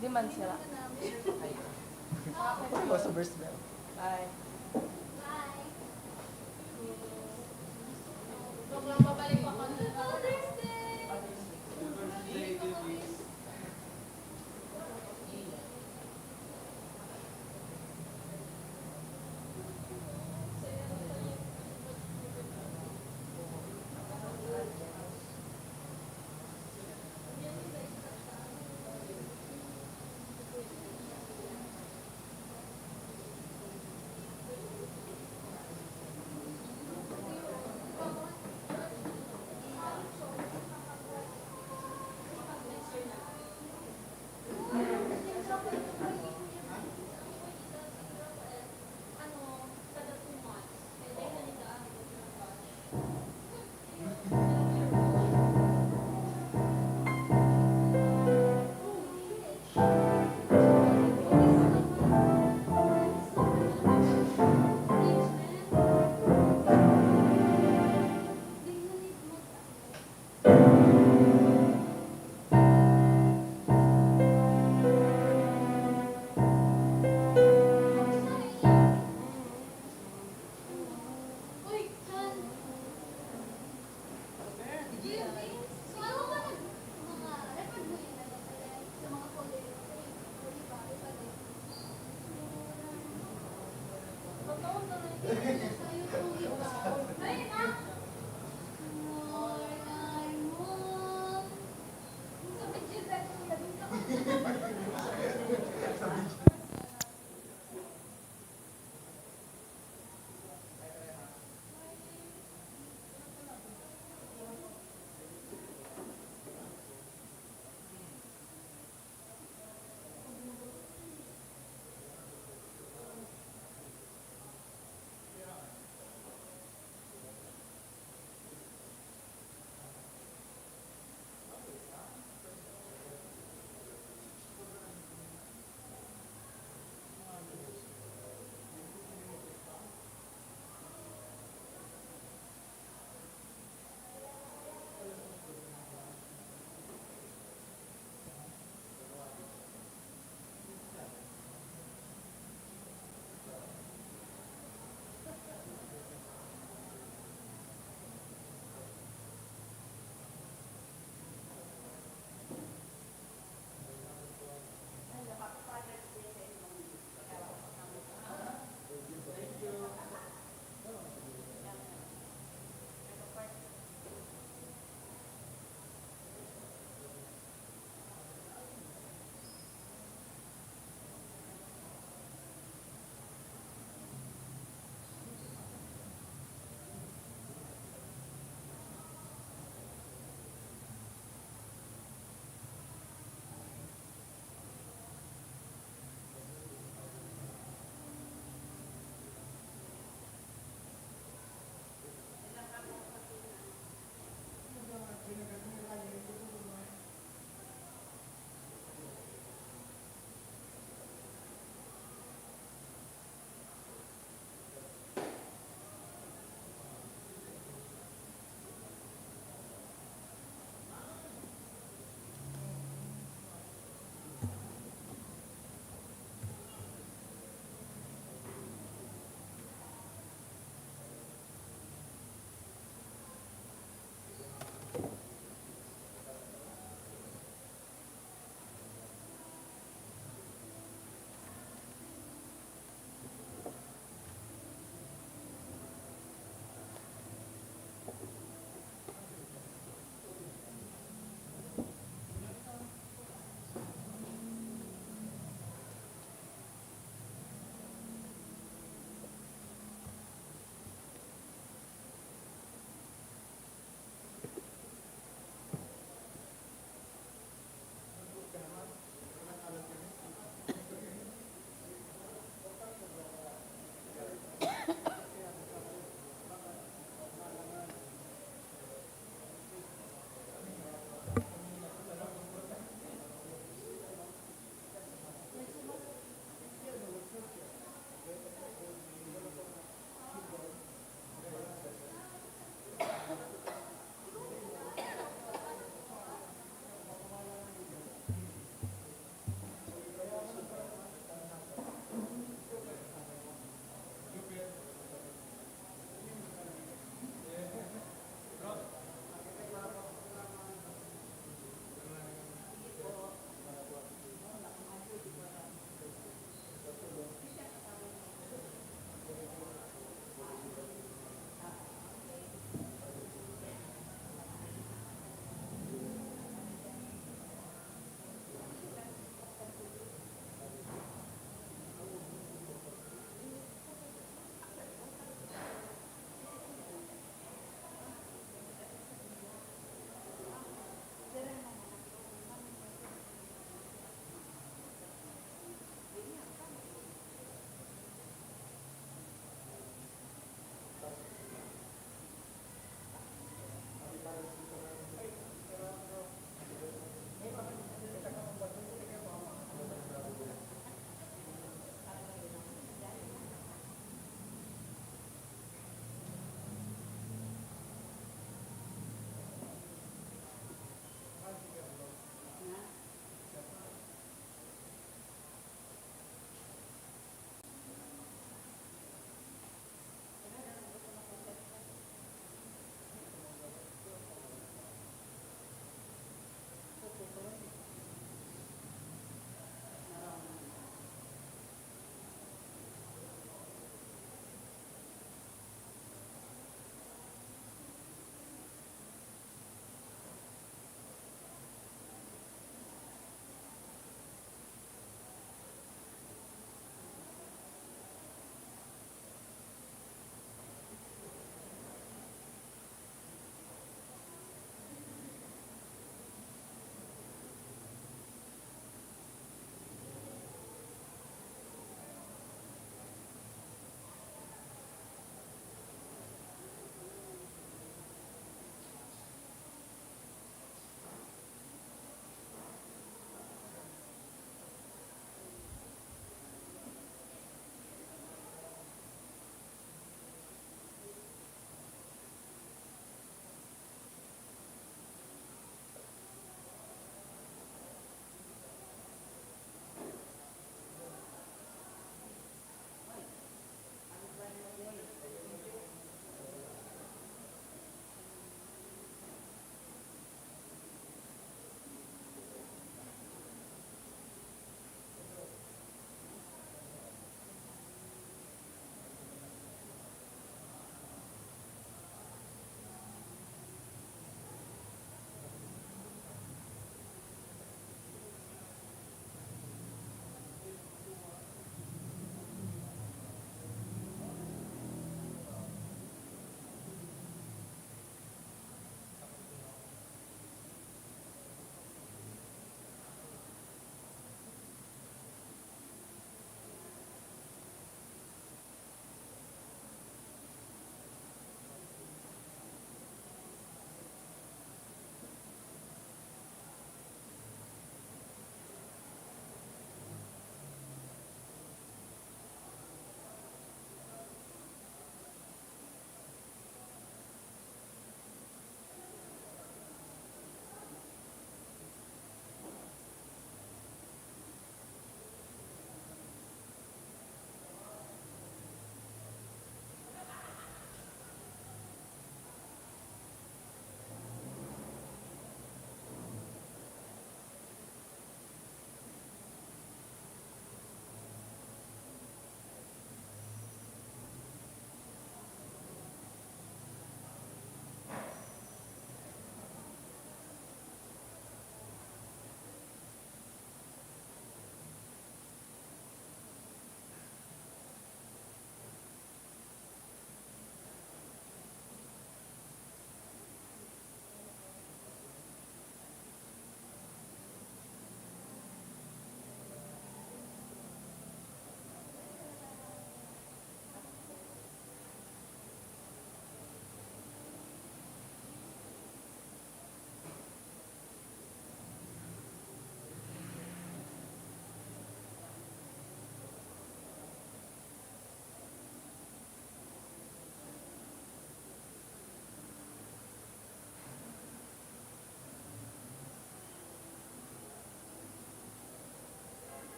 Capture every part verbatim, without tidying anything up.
Di man sira. Ano ba sa verse bell? Bye.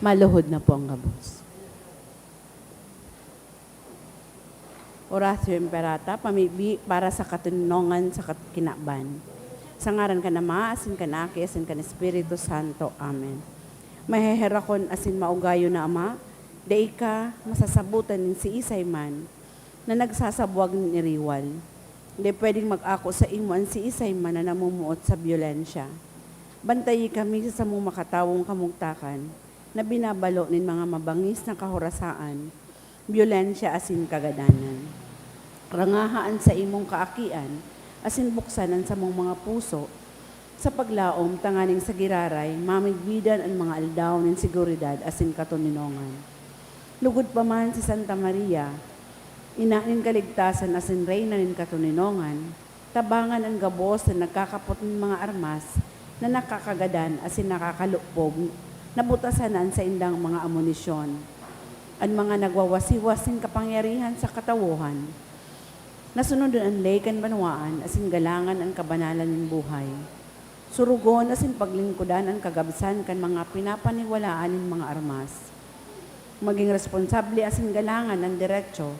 Maluhod na po ang gabos. Oratio Imperata, pamibi para sa katoninongan sa kat-, kinaban. Sa ngaran kan Ama, asin kan Aki, asin kan Espiritu Santo. Amen. Maheherakon asin maugayon na Ama, dai ka masasabotan nin siisay man na nagsasabwag nin iriwal. Dai pwedeng mag-ako saimo an siisay man na namumuot sa byolensya. Bantayi kami sa samong makatawong kamugtakan na binabalo nin mga mabangis na kahorasaan, byolensya asin kagadanan. Rangaha an saimong kaakian asin buksan an samong mga puso sa paglaom tanganing sa giraray mamidbidan an mga aldaw nin seguridad asin katoninongan. Lugod pa man si Santa Maria, ina nin kaligtasan asin reyna nin katoninongan, tabangan an gabos na nagkakapot nin mga armas na nakakagadan asin nakakalupog, nabutasan na an saindang mga amunisyon. An mga nagwawasiwas nin kapangyarihan sa katawohan, nasunodon an ley kan banwaan asin galangan an kabanalan nin buhay. Surugon asin paglingkodan an kagabsan kan mga pinapaniwalaan nin mga armas. Magin responsable asin galangan an derecho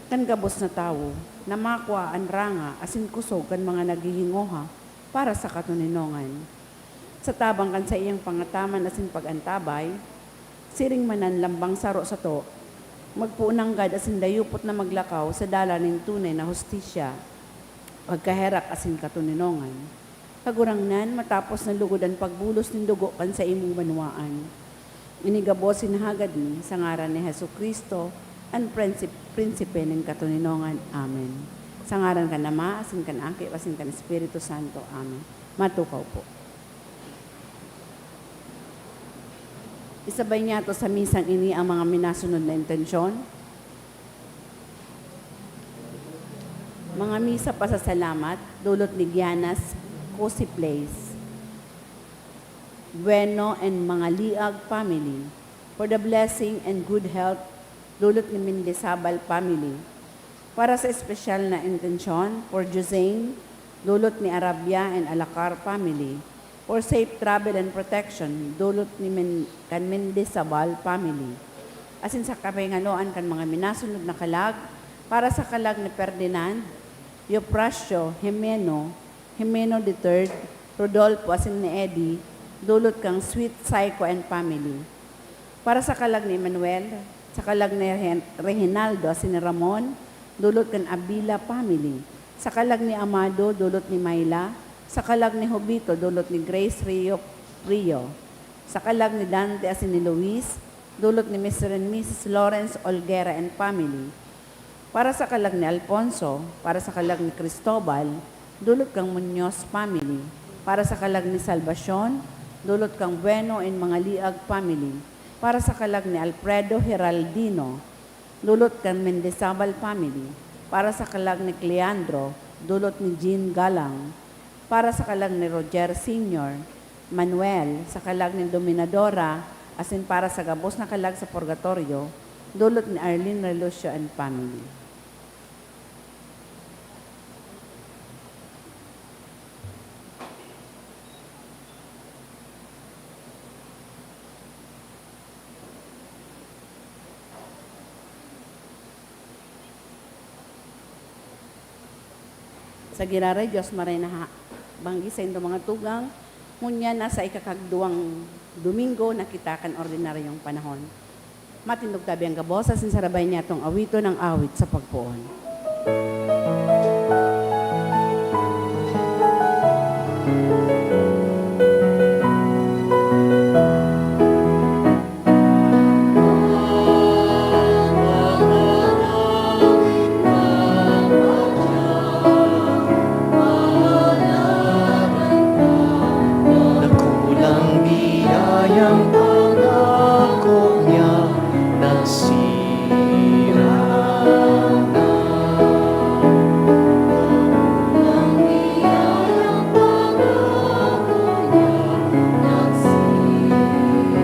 kan gabos na tawo na makua an ranga asin kusog kan mga naghihingoha para sa katoninongan. Sa tabang kan saiyang pangataman asin pag-antabay, siring man an lambang saro sato, magpoon nanggad asin dayupot na maglakaw sa dalan nin tunay na hustisya, pagkaherak asin katoninongan. Kagurangnan, matapos na lugod an pagbulos nin dugo kan saimong banwaan, ini gabos sinahagad mi sa ngaran ni Jesu-Cristo, an Prinsip-, Prinsipe nin katoninongan. Amen. Sa ngaran kan Ama, asin kan Aki, asin kan Espiritu Santo. Amen. Matukaw po. Isabay niyato sa misang ini ang mga minasunod na intensyon. Mga misa pasasalamat, dulot ni Gianas Cosiples Bueno and Mangaliag family. For the blessing and good health, dulot ni Mendizabal family. Para sa espesyal na intensyon, for Josein, dulot ni Arabia and Alacar family. For safe travel and protection, dulot ni Men-, kan Mendizabal family. Asin sa kapahingaloan kan mga minasunod na kalag, para sa kalag ni Ferdinand, Eufrasio, Jimeno, Jimeno the third, Rodolfo asin ni Eddie, dulot kan Sweet Psycho and family. Para sa kalag ni Emmanuel, sa kalag ni Rehen-, Reginaldo asin ni Ramon, dulot kan Abila family. Sa kalag ni Amado, dulot ni Myla. Sa kalag ni Jovito, dulot ni Grace Rio, Rio. Sa kalag ni Dante asin ni Luis, dulot ni Mister and Missus Lawrence Olguera and family. Para sa kalag ni Alfonso, para sa kalag ni Cristobal, dulot kan Muñoz family. Para sa kalag ni Salvacion, dulot kan Bueno and Mangaliag family. Para sa kalag ni Alfredo Heraldino, dulot kan Mendizabal family. Para sa kalag ni Cleandro, dulot ni Jean Galang. Para sa kalag ni Roger Senior, Manuel, sa kalag ni Dominadora, asin para sa gabos na kalag sa purgatoryo, dulot ni Arlene Relucio and family. Sa giraray, Dios Maray na ha-, banggi saindo mga tugang, ngunyan na sa ikakagduwang Domingo na kita kan ordinaryong panahon. Matindog tabi ang gabos asin sarabay niyatong awiton ang awit sa pagpoon. Dakulang biyayang pangako niya nasira na. Dakulang biyayang pangako niya nasira na.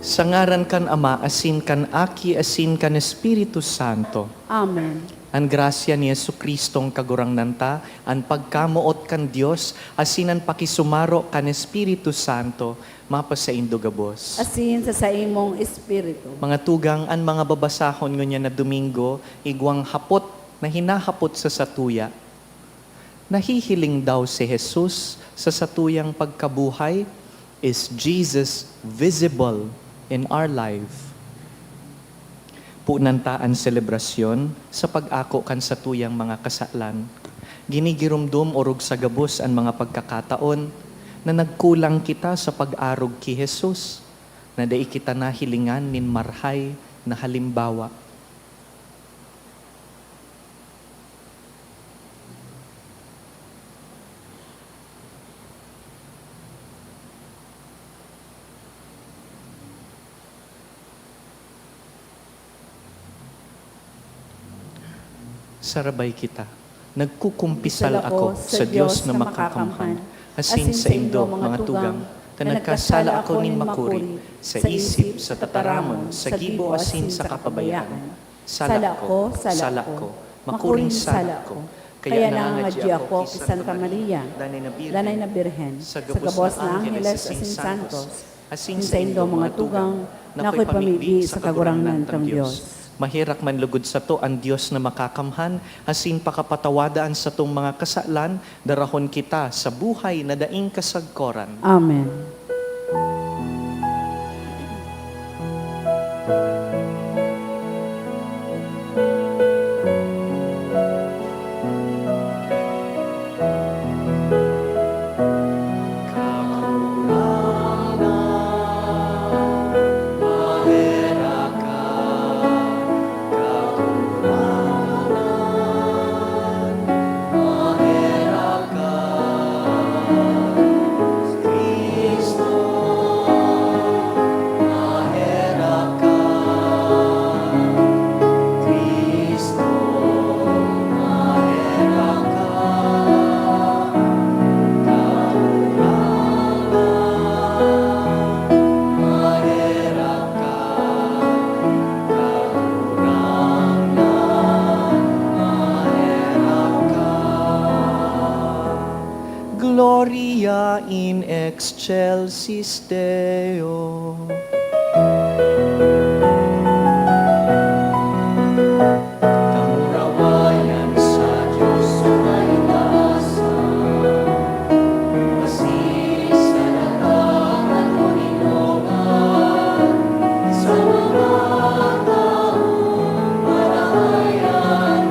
Sa ngaran kan Ama, asin kan Aki, asin kan Espiritu Santo. Amen. An grasya ni Jesu-Cristong Kagurangnan ta, an pagkamoot kan Dios, asin an pakisumaro kan Espiritu Santo, mapasaindo gabos. Asin sa saimong espiritu. Mga tugang, an mga babasahon ngunyan na Domingo, igwang hapot na hinahapot sa satuya. Nahihiling daw si Jesus sa satuyang pagkabuhay? Is Jesus visible in our life? Punan ta an selebrasyon sa pag-ako kan satuyang mga kasalan. Ginigiromdom orog sa gabos an mga pagkakataon na nagkulang kita sa pag-arog ki Jesus, na dai kita nahilingan nin marhay na halimbawa. Sarabay kita. Nagkukumpisal ako sa Dios na makakamhan, asin saindo, mga tugang, ta nagkasala ako nin makuri sa isip, sa tataramon, sa gibo, asin sa kapabayaan. Sala ko, sala ko, makuring sala ko. Kaya nangangadyi ako ki Santa Maria, danay na Birhen, sa gabos na angheles asin santos, asin saindo, mga tugang, na akoy pamibi sa Kagurangnan tang Dios. Maherak man lugod sato an Dios na makakamhan, asin pakapatawada an satong mga kasalan, darahon kita sa buhay na daing kasagkoran. Amen. Gloria in excelsis Deo. Kamurawayan sa Dios sa kaitaasan, asin sa daga kan kaninongan, sa mga taong marahay-an.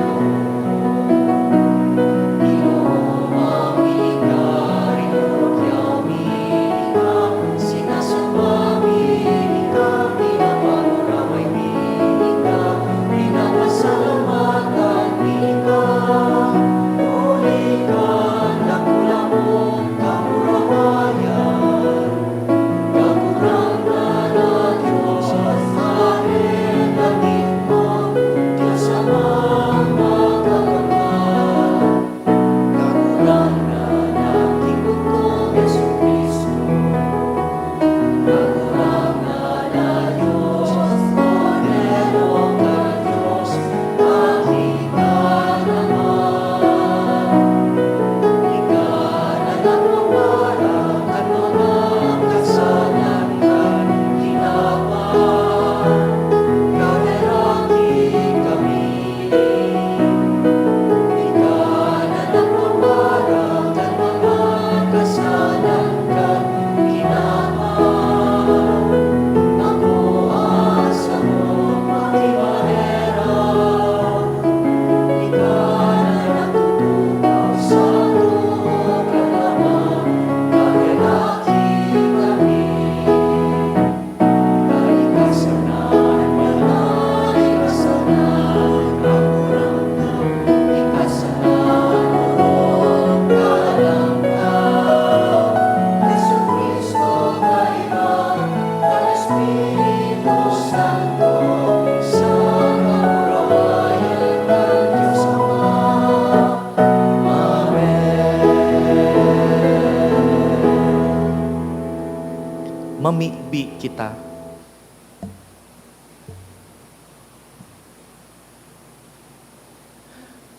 Mamibi kita.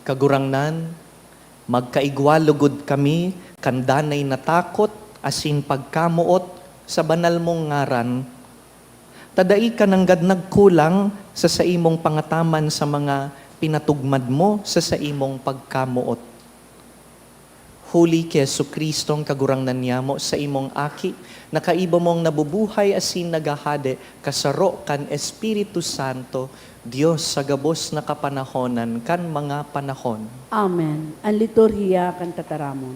Kagurangnan, magkaigwa lugod kami kan danay na takot asin pagkamoot sa banal mong ngaran, ta dai ka nanggad nagkulang sa saimong pangataman sa mga pinatugmad mo sa saimong pagkamoot. Huli ki Jesu-Cristong Kagurangnan niyamo, saimong Aki, na kaiba mong nabubuhay asin naghahade kasaro kan Espiritu Santo, Dios sa gabos na kapanahonan kan mga panahon. Amen. An liturhiya kan tataramon.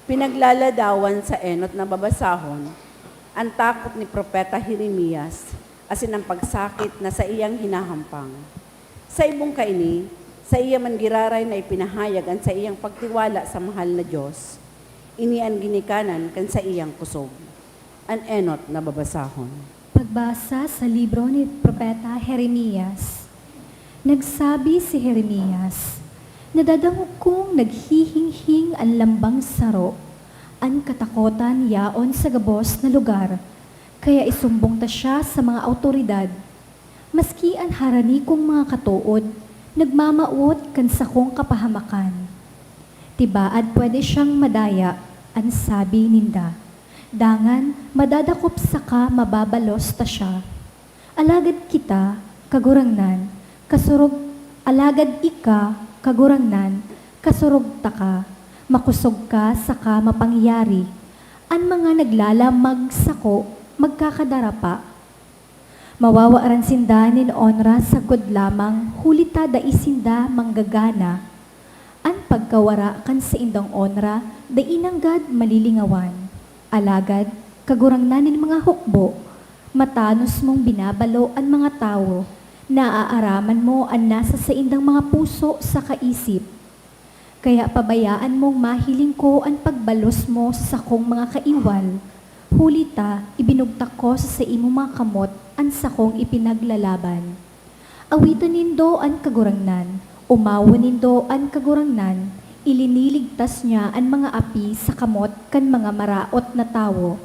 Pinaglaladawan sa enot na babasahon an takot ni Propeta Jeremias asin an pagsakit na saiyang hinahampang. Sa ibong kaini, saiya man giraray na ipinahayag an saiyang pagtiwala sa mahal na Dios. Ini an ginikanan kan saiyang kusog. An enot na babasahon. Pagbasa sa libro ni Propeta Jeremias. Nagsabi si Jeremias, "Nadadangog kong naghihinghing an lambang saro, an katakotan yaon sa gabos na lugar, kaya isumbong ta siya sa mga awtoridad. Maski an harani kong mga katood, nagmamawot kan sakong kapahamakan. Tibaad pwede siyang madaya," an sabi ninda. Dangan madadakop saka mababalos ta siya. Alagad kita, Kagurangnan, kasurog, alagad ika, Kagurangnan, kasurog taka, makosog ka saka mapangyari. An mga naglalamag sako magkakadarapa. Mawawaran sinda nin onra sagkod lamang, huli ta dai sinda manggagana. An pagkawara kan saindang onra dai nanggad malilingawan. Alagad, Kagurangnan nin mga hukbo, matanos mong binabalo an mga tawo, naaaraman mo an nasa saindang mga puso saka isip. Kaya pabayaan mong mahiling ko an pagbalos mo sa sakong mga kaiwal, huli ta ibinugtak ko sa saimong mga kamot an sakong ipinaglalaban. Awiton nindo an Kagurangnan, omawon nindo an Kagurangnan, iliniligtas niya an mga api sa kamot kan mga maraot na tawo.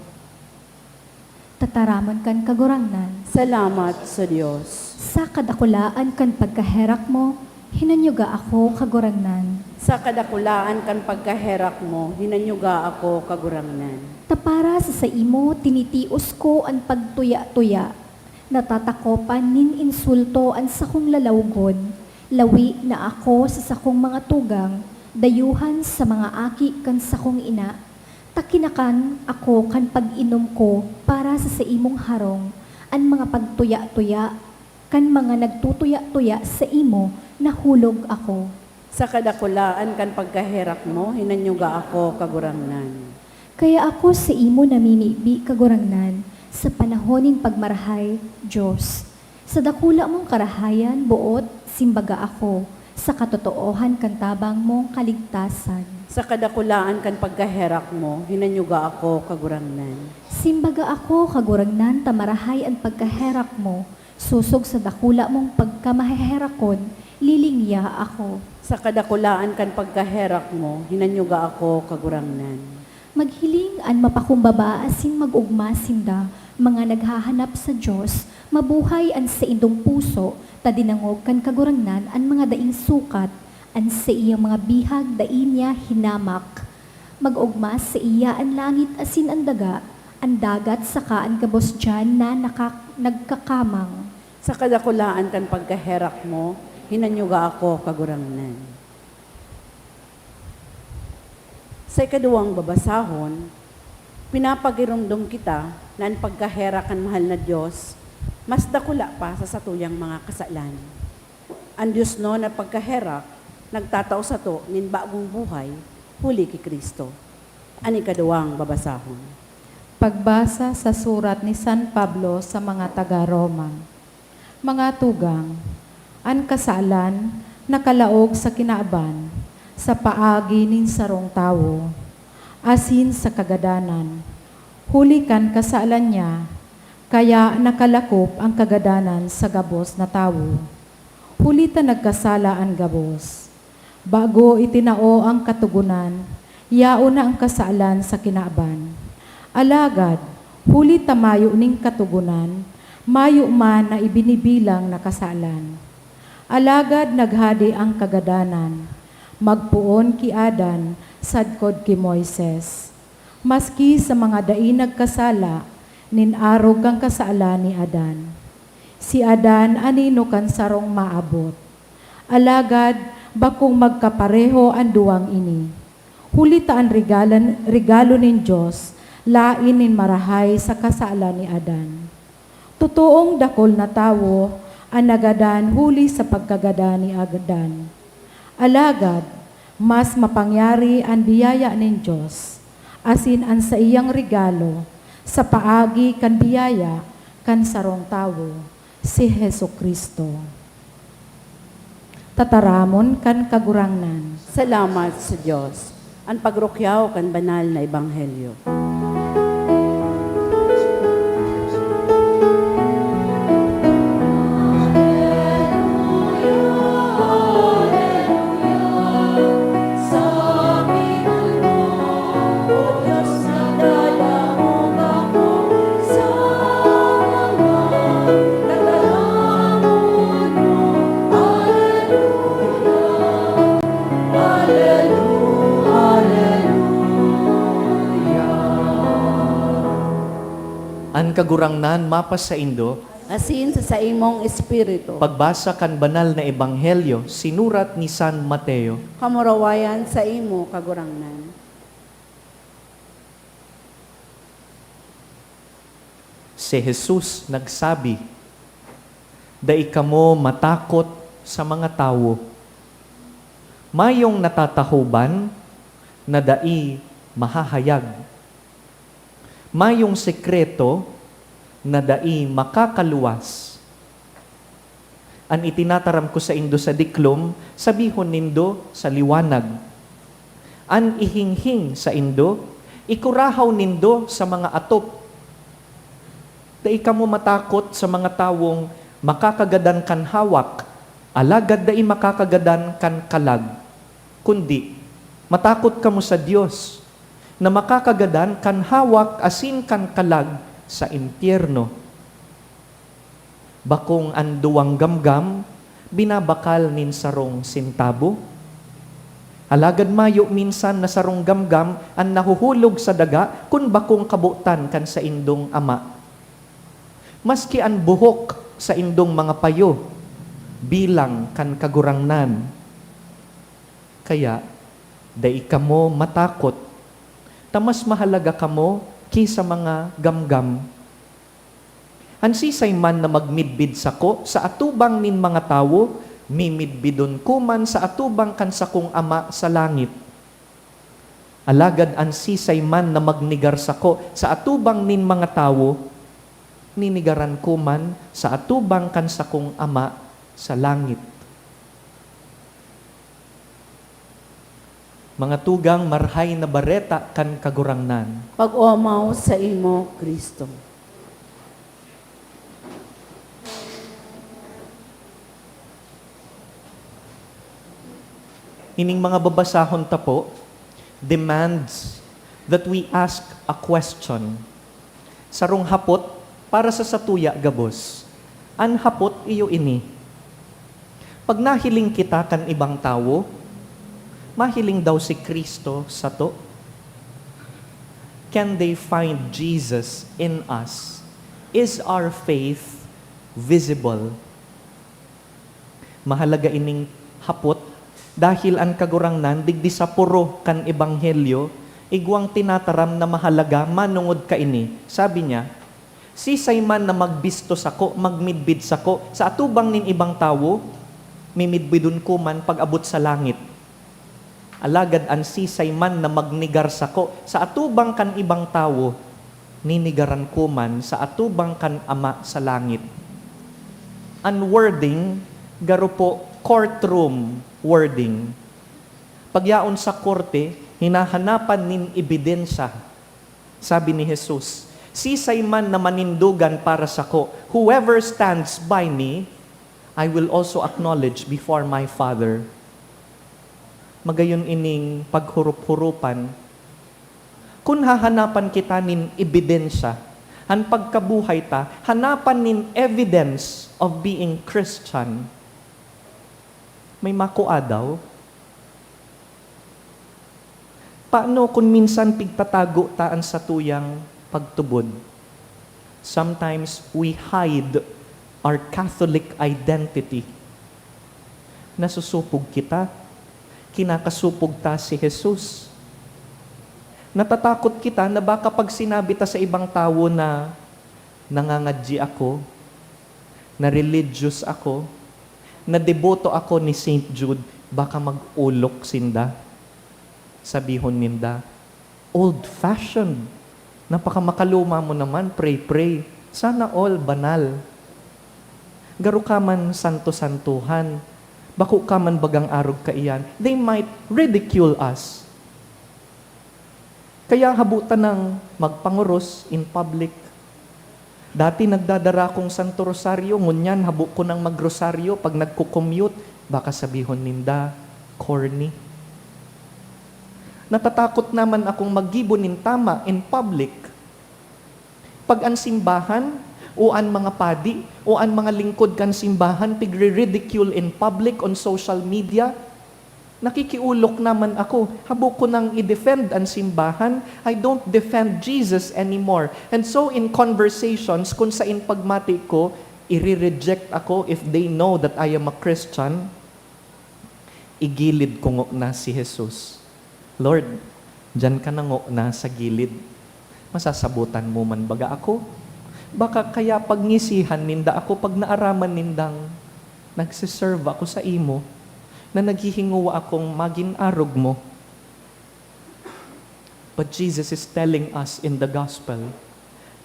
Tataramon kan Kagurangnan. Salamat sa Dios. Sa kadakulaan kan pagkaherak mo, hinanyuga ako, Kagurangnan. Sa kadakulaan kan pagkaherak mo, hinanyuga ako, Kagurangnan. Ta para sa saimo, tinitios ko an pagtuya-tuya. Natatakopan nin insulto an sakong lalawgon. Lawi na ako sa sakong mga tugang, dayuhan sa mga aki kan sakong ina. Ta kinakan ako kan pag-inom ko para sa saimong harong, an mga pagtuya-tuya kan mga nagtutuya-tuya saimo, nahulog ako. Sa kadakulaan kan pagkaherak mo, hinanyuga ako, Kagurangnan. Kaya ako saimo namimibi, Kagurangnan, sa panahon nin pagmarahay, Dios. Sa dakula mong karahayan, boot, simbaga ako, sa katotoohan kan tabang mong kaligtasan. Sa kadakulaan kan pagkaherak mo, hinanyuga ako, Kagurangnan. Simbaga ako, Kagurangnan, ta marahay an pagkaherak mo, sosog sa dakula mong pagkamaheherakon, lilingya ako. Sa kadakulaan kan pagkaherak mo, hinanyuga ako, Kagurangnan. Maghiling an mapakumbaba asin mag-ogma sinda, mga naghahanap sa Dios, mabuhay an saindong puso, ta dinangog kan Kagurangnan an mga daing sukat, an saiyang mga bihag dai niya hinamak. Mag-ogma saiya an langit asin an daga, an dagat saka an gabos diyan na nakak-, nagkakamang. Sa kadakulaan kan pagkaherak mo, hinanyuga ako, Kagurangnan. Sa ikaduwang babasahon, pinapagiromdom kita na an pagkaherak kan mahal na Dios mas dakula pa sa satuyang mga kasalan. An diosnon na pagkaherak nagtatao sato nin bagong buhay huli ki Cristo. An ikaduwang babasahon. Pagbasa sa surat ni San Pablo sa mga taga Roma. Mga tugang, an kasalan nakalaog sa kinaban sa paagi nin sarong tawo, asin sa kagadanan, huli kan kasalan niya, kaya nakalakop an kagadanan sa gabos na tawo. Huli ta nagkasala an gabos. Bago itinao an Katogonan, yaon na an kasalan sa kinaban. Alagad, huli ta mayo nin Katogonan, mayo man na ibinibilang na kasalan. Alagad naghade an kagadanan, magpoon ki Adan sadkod ki Moises. Maski sa mga dai nagkasala, nin arog kan kasalan ni Adan. Si Adan anino kan sarong maabot. Alagad bakong magkapareho an duwang ini. Huli ta an regalan, regalo nin Dios laen nin marahay sa kasalan ni Adan. Totoong dakul na tawo an nagadan huli sa pagkagadan ni Adan. Alagad, mas mapangyari an biyaya nin Dios asin an saiyang regalo sa paagi kan biyaya kan sarong tawo, si Jesu-Cristo. Tataramon kan Kagurangnan. Salamat sa Dios. An pagrukyaw kan banal na ebanghelyo. An Kagurangnan mapasaindo. Asin sa saimong espiritu. Pagbasa kan Banal na Ebanghelyo sinurat ni San Mateo. Kamurawayan saimo, Kagurangnan. Si Jesus nagsabi, "Dai kamo matakot sa mga tawo. Mayong natatahoban na dai mahahayag. Mayong sekreto na dai makakaluwas. An itinataram ko saindo sa diklom, sabihon nindo sa liwanag. An ihinghing saindo, ikurahaw nindo sa mga atop. Dai kamo matakot sa mga tawong makakagadan kan hawak, alagad dai makakagadan kan kalag. Kundi, matakot kamo sa Dios, na makakagadan kan hawak asin kan kalag sa impyerno. Bakong an duwang gamgam binabakal nin sarong sentabo? Alagad mayo minsan na sarong gamgam an nahuhulog sa daga kun bakong kabotan kan saindong ama. Maski an buhok saindong mga payo bilang kan Kagurangnan. Kaya, dai kamo matakot, ta mas mahalaga kamo ki sa mga gamgam. An sisay man na magmidbid sako sa atubang nin mga tawo, mimidbidon ko man sa atubang kan sakong Ama sa langit. Alagad an sisay man na magnegar sako sa atubang nin mga tawo, ninegaran ko man sa atubang kan sakong Ama sa langit." Mga tugang, Marahay na Bareta kan Kagurangnan. Pag-omaw saimo, Cristo. Ining mga babasahon ta po demands that we ask a question. Sarong hapot para sa satuya gabos. An hapot iyo ini. Pag nahiling kita kan ibang tawo, mahiling daw si Cristo sato? Can they find Jesus in us? Is our faith visible? Mahalaga ining hapot, dahil an Kagurangnan, digdi sa poro kan Ebanghelyo, igwang tinataram na mahalaga manongod kaini. Sabi niya, "Sisay man na magbisto sako, magmidbid sako, sa atubang nin ibang tawo, mimidbidon ko man pag-abot sa langit." Alagad an sisay man na magnegar sako sa atubang kan ibang tawo, ninegaran ko man sa atubang kan Ama sa langit. An wording, garo po courtroom wording. Pagyaon sa korte, hinahanapan nin ebidensya. Sabi ni Jesus, "Sisay man na manindogan para sako, whoever stands by me, I will also acknowledge before my Father." Magayon ining paghurup-hurupan. Kun hahanapan kita nin ebidensya, an pagkabuhay ta, hanapan nin evidence of being Christian. May makua daw? Paano kun minsan pigtatago ta an satuyang pagtubod? Sometimes we hide our Catholic identity. Nasusupog kita. Kinakasupog ta si Jesus. Natatakot kita na baka pag sinabi ta sa ibang tawo na, "Nangangadyi ako, na religious ako, na deboto ako ni Saint Jude," baka mag-olok sinda. Sabihon ninda, "Old-fashioned. Napakamakaluma mo naman, pray-pray. Sana all banal. Garo ka man santo-santuhan. Bako ka man bagang arog kaiyan." They might ridicule us. Kaya habo tanang magpangoros in public. Dati nagdadara akong Santo Rosario, ngunyan habo ko nang magrosaryo pag nagko-commute, baka sabihon ninda, "Corny." Natatakot naman akong maggibo nin tama in public. Pag an simbahan, o an mga padi, o an mga lingkod kan simbahan, pigre-ridicule in public on social media, nakikiolok naman ako. Habo ko nang i-defend an simbahan. I don't defend Jesus anymore. And so in conversations, kun sain pagmati ko, ire-reject ako if they know that I am a Christian, igilid ko ngona si Jesus. "Lord, diyan ka na ngona sa gilid. Masasabotan mo man baga ako?" Baka kaya pagngisihan ninda ako pag naaraman nindang nagsiserve ako sa imo, na naghihingowa akong magin arog mo. But Jesus is telling us in the gospel,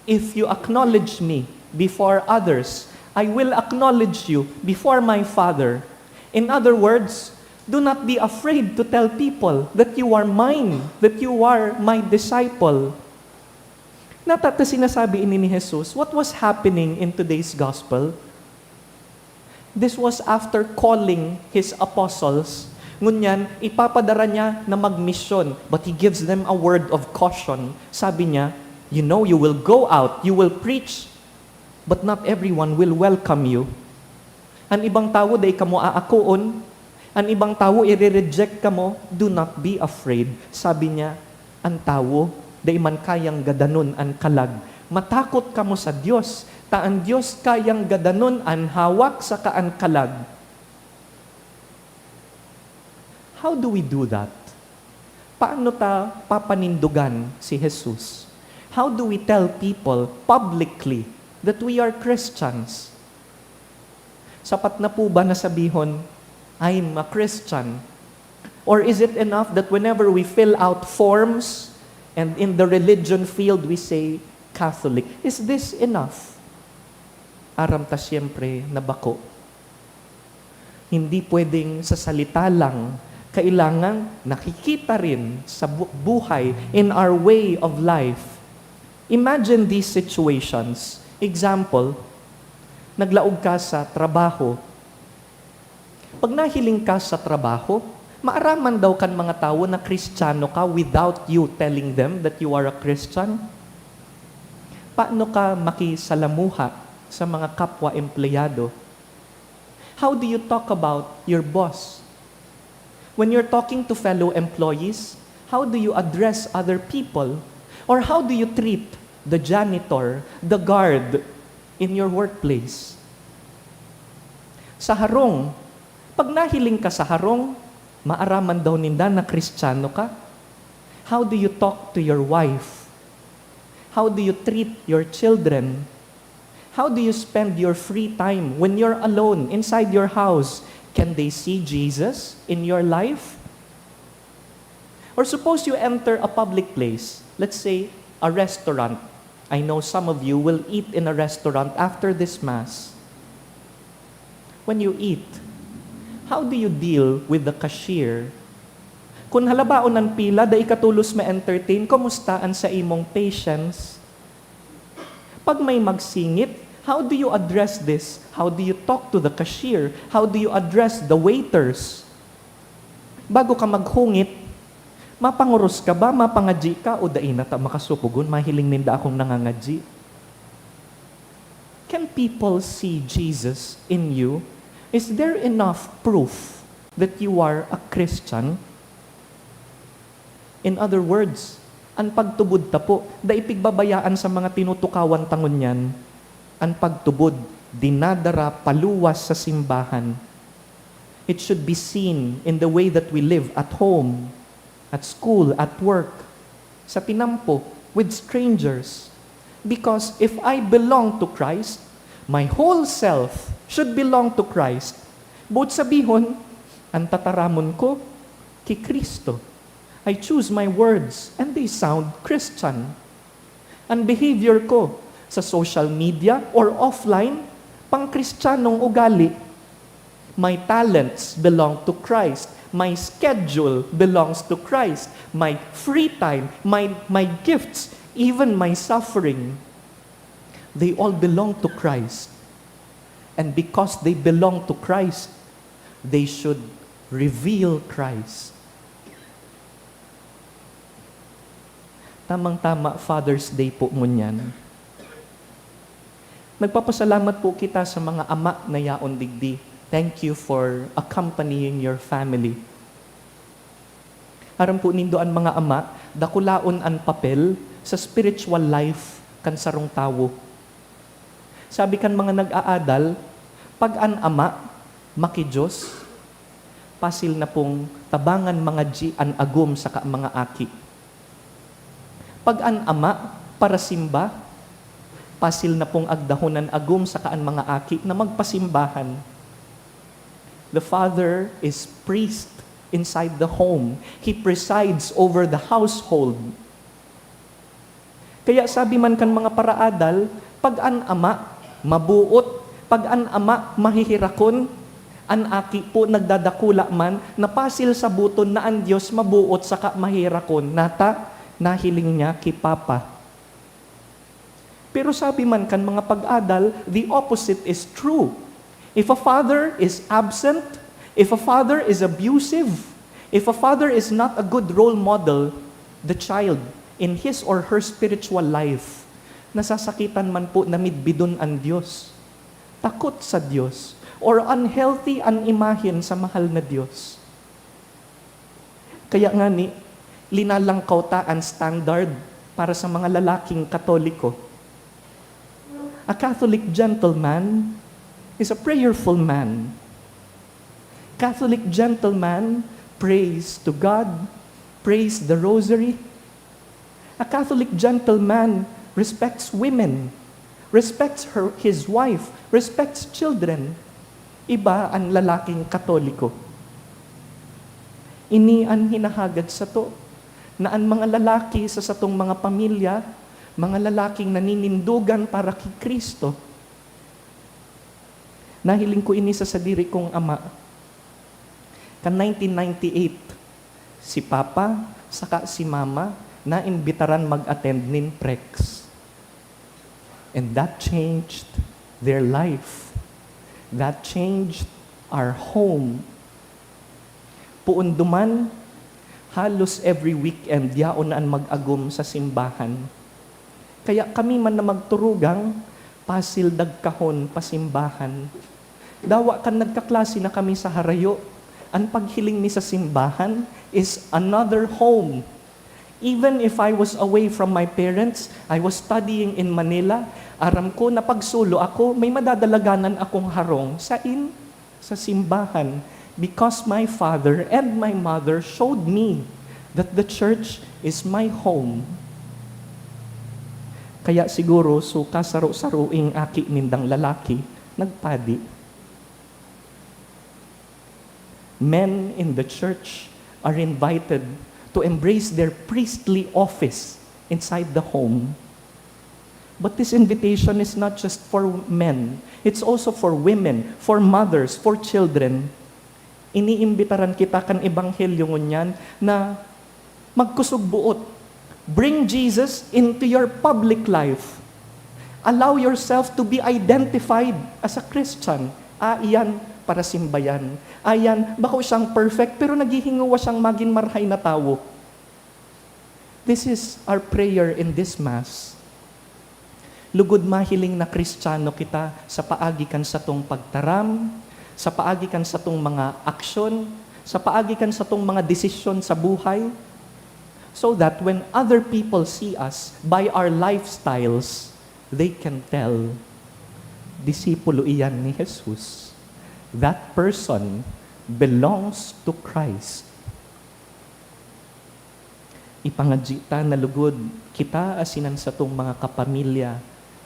"If you acknowledge me before others, I will acknowledge you before my Father." In other words, do not be afraid to tell people that you are mine, that you are my disciple. Nata ta sinasabi ini ni Jesus, what was happening in today's gospel? This was after calling his apostles. Ngunyan, ipapadara niya na magmisyon, but he gives them a word of caution. Sabi niya, "You know, you will go out, you will preach, but not everyone will welcome you." An ibang tawo dai kamo aakoon, an ibang tawo ire-reject kamo, do not be afraid. Sabi niya, an tawo dai man kayang gadanon an kalag. Matakot kamo sa Dios, ta an Dios kayang gadanon an hawak saka an kalag. How do we do that? Paano ta papanindogan si Jesus? How do we tell people publicly that we are Christians? Sapat na po ba na sabihon, "I'm a Christian"? Or is it enough that whenever we fill out forms and in the religion field we say, "Catholic"? Is this enough? Aram ta siyempre na bako. Hindi pwedeng sa salita lang, kailangan nakikita rin sa bu-, buhay, in our way of life. Imagine these situations. Example, naglaog ka sa trabaho. Pag nahiling ka sa trabaho, maaraman daw kan mga tawo na Kristiyano ka without you telling them that you are a Christian? Paano ka makisalamuha sa mga kapwa empleyado? How do you talk about your boss? When you're talking to fellow employees, how do you address other people? Or how do you treat the janitor, the guard in your workplace? Sa harong, pag nahiling ka sa harong, maaraman daw ninda na Kristiyano ka. How do you talk to your wife? How do you treat your children? How do you spend your free time when you're alone inside your house? Can they see Jesus in your life? Or suppose you enter a public place, let's say, a restaurant. I know some of you will eat in a restaurant after this Mass. When you eat, how do you deal with the cashier? Kun halabaon an pila, dai ka tolos ma-entertain, kumusta an sa imong patience? Pag may magsingit, how do you address this? How do you talk to the cashier? How do you address the waiters? Bago ka maghungit, mapangoros ka ba, mapangadyi ka, o dai na ta makasupogon, mahiling ninda akong nangangadyi? Can people see Jesus in you? Is there enough proof that you are a Christian? In other words, an pagtubod ta po, dai pigbabayaan sa mga tinutukawan ta ngunyan. An pagtubod, dinadara paluwas sa simbahan. It should be seen in the way that we live at home, at school, at work, sa tinampo, with strangers. Because if I belong to Christ, my whole self should belong to Christ. Boot sabihon, an tataramon ko, ki Cristo. I choose my words and they sound Christian. An behavior ko sa social media or offline, pang-Kristiyanong ugali. My talents belong to Christ. My schedule belongs to Christ. My free time, my, my gifts, even my suffering, they all belong to Christ. And because they belong to Christ, they should reveal Christ. Tamang-tama, Father's Day po ngunyan. Nagpapasalamat po kita sa mga ama na yaon digdi. Thank you for accompanying your family. Aram po nindo, an mga ama, dakulaon an papel sa spiritual life kan sarong tawo. Sabi kan mga nag-aadal, pag an ama maki-Dios, pasil na pong tabangan mga dyi an agom saka mga aki. Pag an ama parasimba, pasil na pong agdahon an agom saka an mga aki na magpasimbahan. The father is priest inside the home. He presides over the household. Kaya sabi man kan mga paraadal, pag an ama mabuot, pag an ama maheherakon, an aki po nagdadakula man, na pasil saboton na an Dios mabuot saka maheherakon. Nata, nahiling niya ki Papa. Pero sabi man kan mga pag-adal, the opposite is true. If a father is absent, if a father is abusive, if a father is not a good role model, the child, in his or her spiritual life, nasasakitan man po na midbidon an Dios, takot sa Dios, or unhealthy an imahen sa mahal na Dios. Kaya ngani, linalangkaw ta an standard para sa mga lalaking Katoliko. A Catholic gentleman is a prayerful man. Catholic gentleman prays to God, prays the rosary. A Catholic gentleman respects women, respects her, his wife, respects children. Iba an lalaking Katoliko. Ini an hinahagad sato, na an mga lalaki sa satong mga pamilya, mga lalaking naninindogan para ki Cristo. Nahiling ko ini sa sadiri kong ama. Kan nineteen ninety-eight, si Papa saka si Mama naimbitaran mag-attend nin prex. And that changed their life. That changed our home. Poon duman, halos every weekend, yaon na an mag-agom sa simbahan. Kaya kami man na magturugang, pasil dagkahon pa simbahan. Dawa kan nagkaklase na kami sa harayo, an paghiling mi sa simbahan is another home. Even if I was away from my parents, I was studying in Manila, aram ko na pag solo ako, may madadalaganan akong harong. Sain? Sa simbahan. Because my father and my mother showed me that the church is my home. Kaya siguro, suka saro-saroing aki nindang lalaki, nagpadi. Men in the church are invited to embrace their priestly office inside the home. But this invitation is not just for men. It's also for women, for mothers, for children. Iniimbitaran kita kan ebanghelyo ngunyan na magkusog buot. Bring Jesus into your public life. Allow yourself to be identified as a Christian. Ah, iyan, parasimbayan. Ah, iyan, bako siyang perfect, pero naghihingowa siyang magin marahay na tawo. This is our prayer in this Mass. Lugod mahiling na Kristiyano kita sa paagi kan satong pagtaram, sa paagi kan satong mga aksyon, sa paagi kan satong mga desisyon sa buhay, so that when other people see us by our lifestyles, they can tell, "Disipulo iyan ni Jesus. That person belongs to Christ." Ipangadyi ta na lugod kita asin an satong mga kapamilya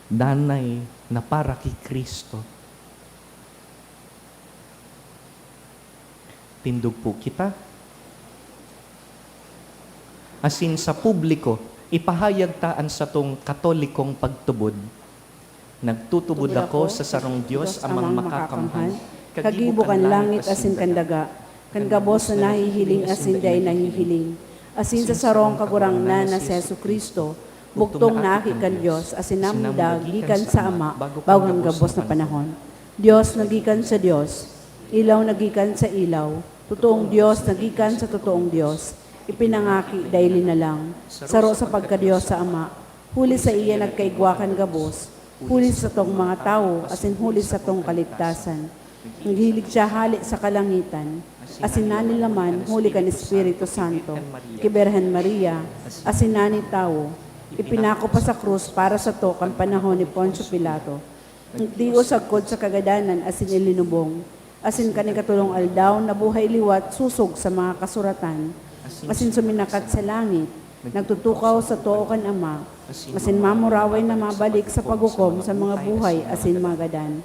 danay na para ki Cristo. Tindog po kita. Asin sa publiko, ipahayag ta an satong Katolikong pagtubod. Nagtutubod ako sa sarong Dios, Amang Makakamhan, kagibo kan langit asin kan daga, kan gabos na nahihiling asin dai nahihiling, asin sa sarong Kagurangnan na si Jesu-Cristo, bugtong na Aki kan Dios, asin namuda gikan sa Ama bago kan gabos na panahon. Dios na gikan sa Dios, ilaw na gikan sa ilaw, totoong Dios na gikan sa totoong Dios, ipinangaki dai linalang, saro sa pagka-Dios sa Ama, huli saiya nagkaigwa kan gabos, huli sa satong mga tawo, asin huli sa satong kaligtasan. Naghilig siya hale sa kalangitan, asin nanilaman huli kan Espiritu Santo, ki Birhen Maria, asin nani tawo. Ipinako pa sa krus para sato kan panahon ni Poncio Pilato. Nagtios sagkod sa kagadanan asin ilinubong, asin kan ikatolong aldaw nabuhay liwat sosog sa mga kasuratan, asin suminakat sa langit, nagtutukaw sa too kan Ama, asin mamuraway na mabalik sa paghukom sa mga buhay asin mga gadan.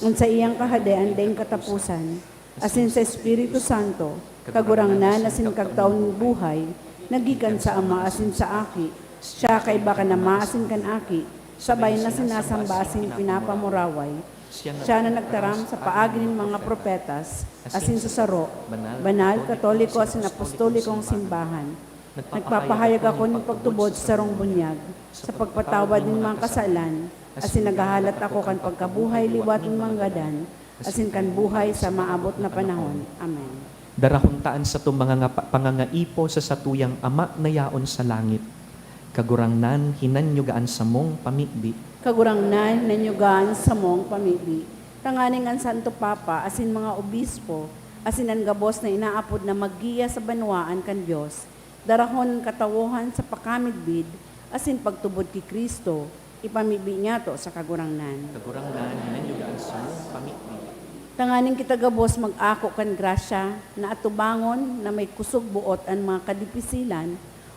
An saiyang Kahadean daing kataposan, asin sa Espiritu Santo, Kagurangnan asin Kagtaon nin buhay, na gikan sa Ama asin sa Aki. Siya kaiba kan Ama asin kan Aki, sabay na sinasamba asin pinapamuraway. Siya na nagtaram sa paagi nin mga propetas, asin sa saro, banal, katoliko asin apostolikong simbahan. Nagpapahayag ako nin pagtubod sa sarong bunyag, sa pagpatawad nin mga kasalan, asin naghahalat ako kan pagkabuhay liwat nin mga gadan, asin kan buhay sa maabot na panahon. Amen. Darahon ta an satong mga nga pa-, pangangaipo sa satuyang Ama na yaon sa langit. Kagurangnan, hinanyuga an samong pamibi. Kagurangnan, hinanyuga an samong pamibi. Tanganing an Santo Papa asin mga obispo, asin an gabos na inaapod na maggiya sa banwaan kan Dios, darahon an katawohan sa pakamidbid asin pagtubod ki Cristo, ipamibi niyato sa Kagurangnan. Kagurangnan, hinanyuga an samong pamibi. Tanganing kita gabos mag-ako kan grasya na atubangon na may kusog boot an mga kadipisilan,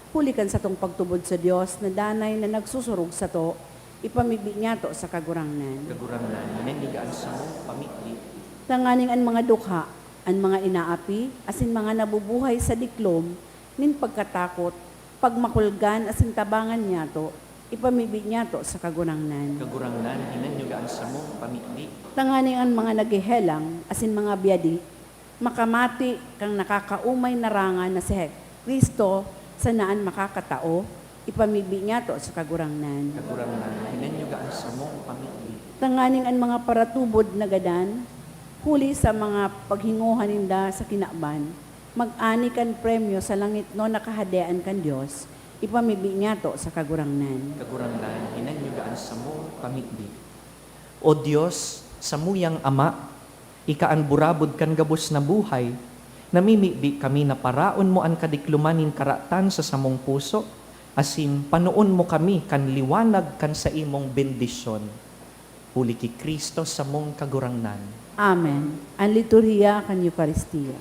huli kan satong pagtubod sa Dios na danay na nagsusurog sato, ipamibi niyato sa Kagurangnan. Kagurangnan, hinanyuga an samong pamibi. Tanganing an mga dukha, an mga inaapi, asin mga nabubuhay sa diklom nin pagkatakot, pagmakulgan asin tabangan niyato, ipamibi niyato sa Kagurangnan. Kagurangnan, hinanyuga an samong pamibi. Tanganing an mga naghehelang asin mga biyadi makamati kan nakakaomay na rangan na si Cristo sana an makakatao, ipamibi niyato sa Kagurangnan. Kagurangnan, hinanyuga an samong pamibi. Tanganing an mga paratubod na gadan, huli sa mga paghingohan ninda sa kinaban, mag-ani kan premyo sa langitnon na Kahadean kan Dios, ipamibi niyato sa Kagurangnan. Kagurangnan, hinanyuga an samong pamibi. O Dios, samuyang Ama, ika an burabod kan gabos na buhay, namimibi kami na paraon mo an kadikloman nin karatan sa samong puso, asin panoon mo kami kan liwanag kan saimong bendisyon. Huli ki Cristo samong Kagurangnan. Amen. An liturhiya kan Eukaristia.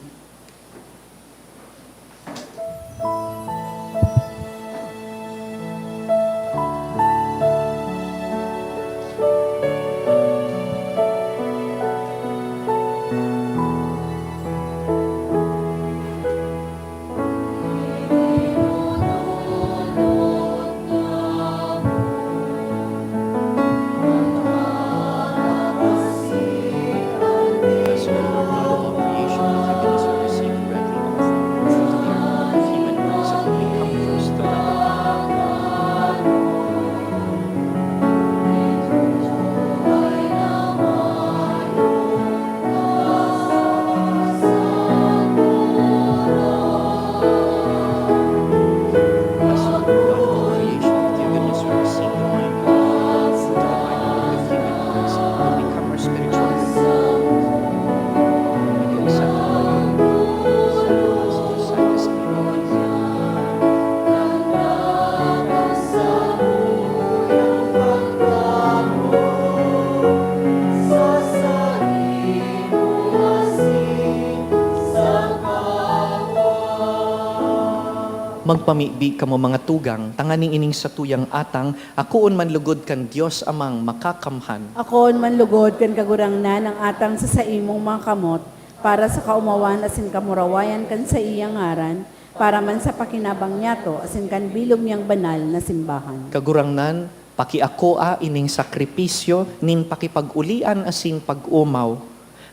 Pamibi kamo, mga tugang, tanganing ining satuyang atang akoon man lugod kan Dios Amang Makakamhan. Akoon man lugod kan Kagurangnan ang atang sa saimong mga kamot, para sa kaomawan asin kamurawayan kan saiyang ngaran, para man sa pakinabang niyato asin kan bilog niyang banal na simbahan. Kagurangnan, pakiakoa ining sakripisyo nin pakipag-olian asin pag-omaw,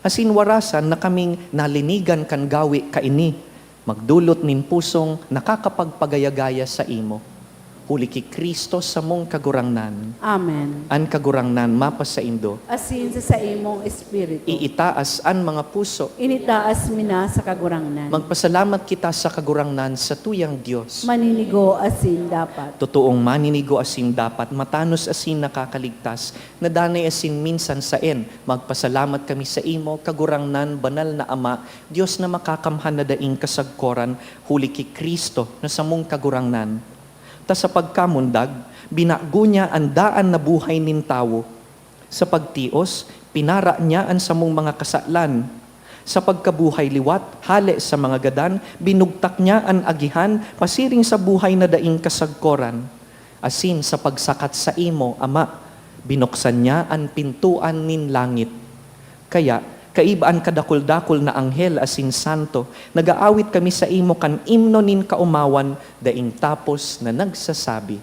asin warasan na kaming nalinigan kan gawe kaini, magdolot nin pusong nakakapagpagaya-gaya saimo. Huli ki Cristo, samong Kagurangnan. Amen. An Kagurangnan mapasaindo. Asin sa saimong espiritu. Iitaas an mga puso. Initaas mi na sa Kagurangnan. Magpasalamat kita sa Kagurangnan, satuyang Dios. Maninigo asin dapat. Totoong maninigo asin dapat, matanos asin nakakaligtas, na danay asin minsan saen. Magpasalamat kami saimo, Kagurangnan, banal na Ama, Dios na makakamhan na daing kasagkoran, huli ki Cristo na samong Kagurangnan. Ta sa pagkamundag, binago niya an daan na buhay nin tawo. Sa pagtios, pinara niya an samong mga kasalan. Sa pagkabuhay liwat, hale sa mga gadan, binugtak niya an agihan pasiring sa buhay na daing kasagkoran. Asin sa pagsakat saimo, Ama, binuksan niya an pintoan nin langit. Kaya, kaiba an kadakul-dakul na anghel asin santo, nag-aawit kami saimo kan imno nin kaomawan, daing tapos na nagsasabi,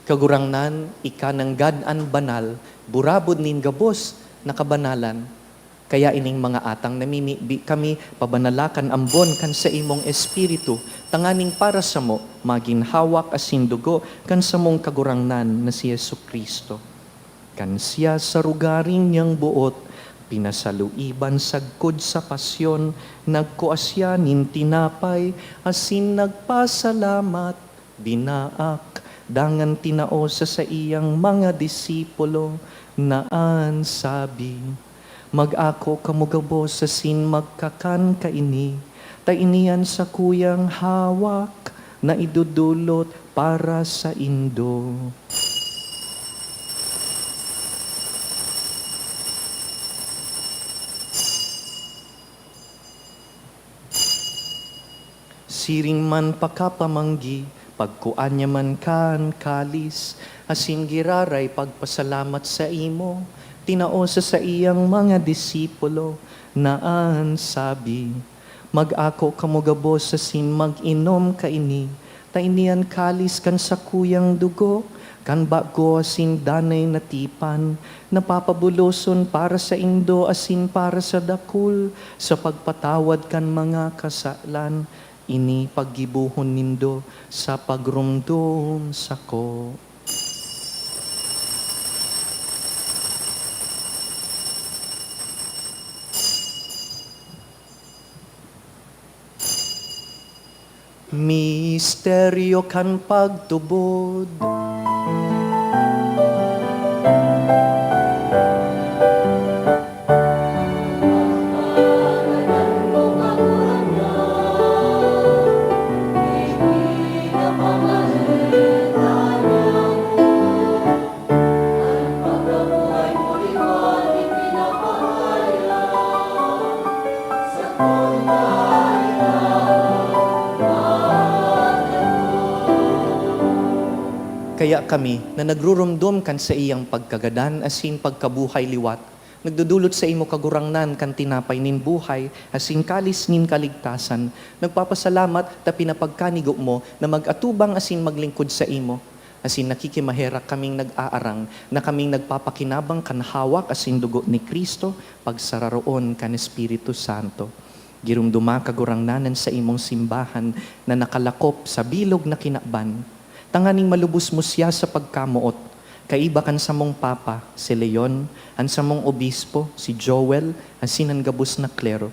Kagurangnan, ika nanggad an banal, burabod nin gabos na kabanalan. Kaya ining mga atang namimibi kami, pabanala kan ambon kan saimong Espiritu, tanganing para samo magin hawak asin dugo kan samong Kagurangnan na si Jesu-Cristo. Kan siya sa rogaring niyang boot, pinasaluiban sagkod sa pasyon, nagkua siya nin tinapay asin nagpasalamat, binaak, dangan tinao sa saiyang mga disipulo, na an sabi, "Mag-ako kamo gabos asin magkakan kaini, ta ini an sakuyang hawak na idodolot para saindo." Siring man pakapamanggi, pagkua niya man kan kalis, asin giraray pagpasalamat saimo, tinao sa saiyang mga disipulo, na an sabi, "Mag-ako kamo gabos asin mag-inom kaini, ta ini an kalis kan sakuyang dugo, kan bago asin danay na tipan, na papabuloson para saindo asin para sa dakul, sa pagpatawad kan mga kasalan. Ini paggibohon nindo sa pagromdom sako." Misteryo kan pagtubod. Kaya kami na nagrurumdom kan saiyang pagkagadan asin pagkabuhay liwat, nagdodolot sa imo, Kagurangnan, kan tinapay nin buhay asin kalis nin kaligtasan. Nagpapasalamat ta pinapagkanigo mo na mag-atubang asin maglingkod sa imo. Asin nakikimaherak kaming nag-aarang na kaming nagpapakinabang kan hawak asin dugo ni Cristo, pagsararoon kan Espiritu Santo. Giromdoma, Kagurangnan, an saimong simbahan na nakalakop sa bilog na kinaban, tanganing malubos mo siya sa pagkamoot, kaiba kan samong Papa, si Leon, an samong Obispo, si Joel, asin an gabos na klero.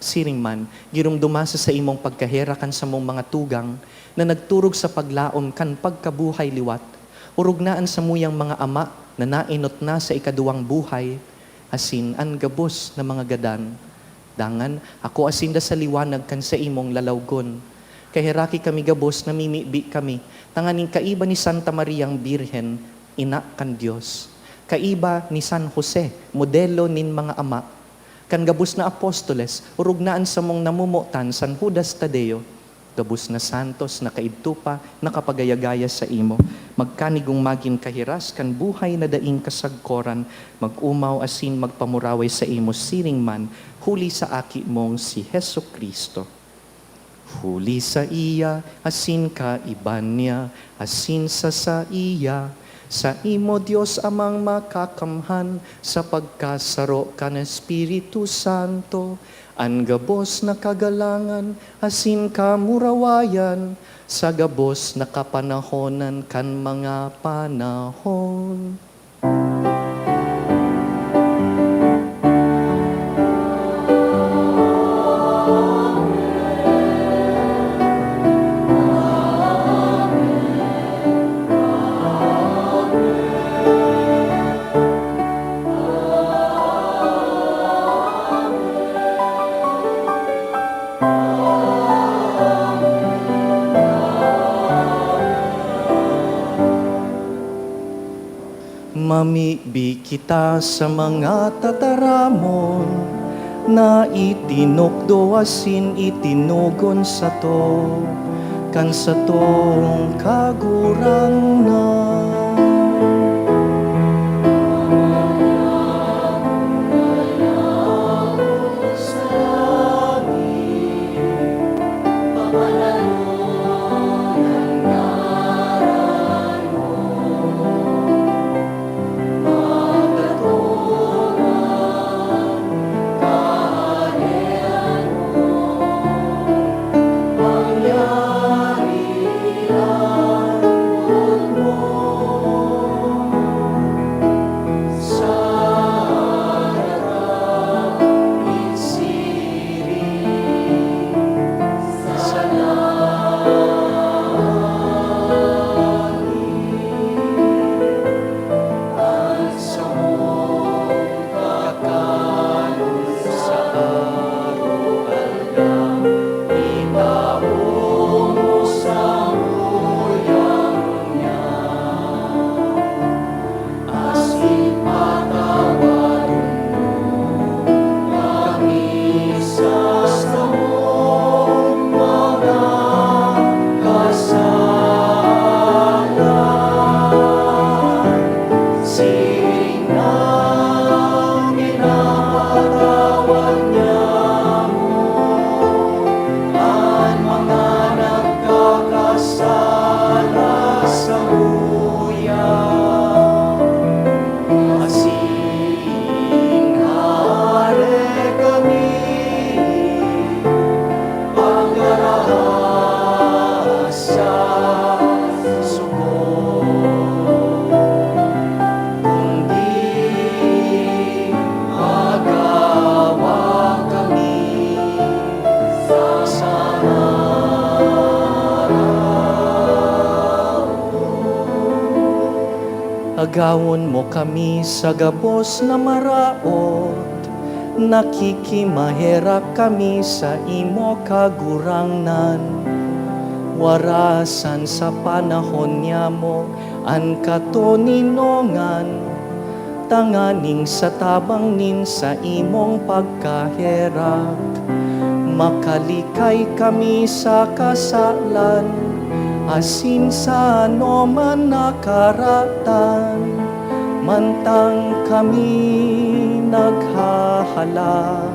Siring man, giromdoma sa saimong pagkaherak an samong mga tugang na nagturog sa paglaom kan pagkabuhay liwat. Orog na an samuyang mga ama na naenot na sa ikaduwang buhay, asin an gabos na mga gadan. Dangan, akoa sinda sa liwanag kan saimong lalawgon. Kaheraki kami gabos, namimibi kami, tanganing kaiba ni Santa Mariang Birhen, ina kan Dios, kaiba ni San Jose, modelo nin mga ama, kan gabos na apostoles, orog na an samong namomotan, San Judas Tadeo, gabos na santos na kaidto pa nakapagaya-gaya saimo, magkanigong magin kahiras kan buhay na daing kasagkoran, mag-omaw asin magpamuraway saimo siring man, huli sa Aki mong si Jesu-Cristo. Huli saiya, asin kaiba niya, asin sa saiya, saimo, Dios Amang Makakamhan, sa pagkasaro kan Espiritu Santo, an gabos na kagalangan asin kamurawayan sa gabos na kapanahonan kan mga panahon. Mamibi kita sa mga tataramon na itinukdo asin itinugon sato kan satong Kagurangnan. Asin patawadon mo kami sa samong mga kasalan, siring na pinapatawad niamo an mga nagkakasala saimo. Asin hare kami pagkaraas sa suko, kundi magawa kami sa saraon. Agawon mo kami sa gabos na maraot, nakikimaherak kami saimo, Kagurangnan. Warasan sa panahon niamo an katoninongan, tanganing sa tabang nin saimong pagkaherak, makalikay kami sa kasalan, Asin sa anoman na karatan, mantang kami naghahalat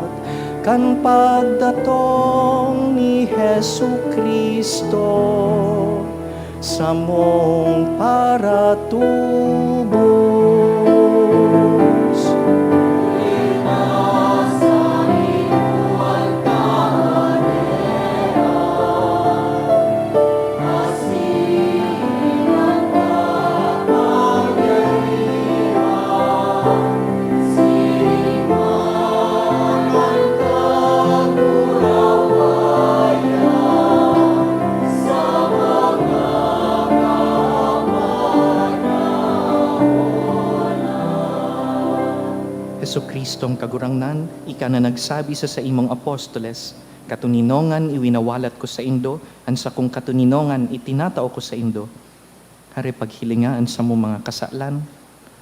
kan pagdatong ni Jesu-Cristo, samong paratubos. Jesu-Cristong Kagurangnan, ika na nagsabi sa saimong apostoles, "Katoninongan iwinawalat ko saindo, an sakong katoninongan itinatao ko saindo." Hare paghilinga an samong mga kasalan,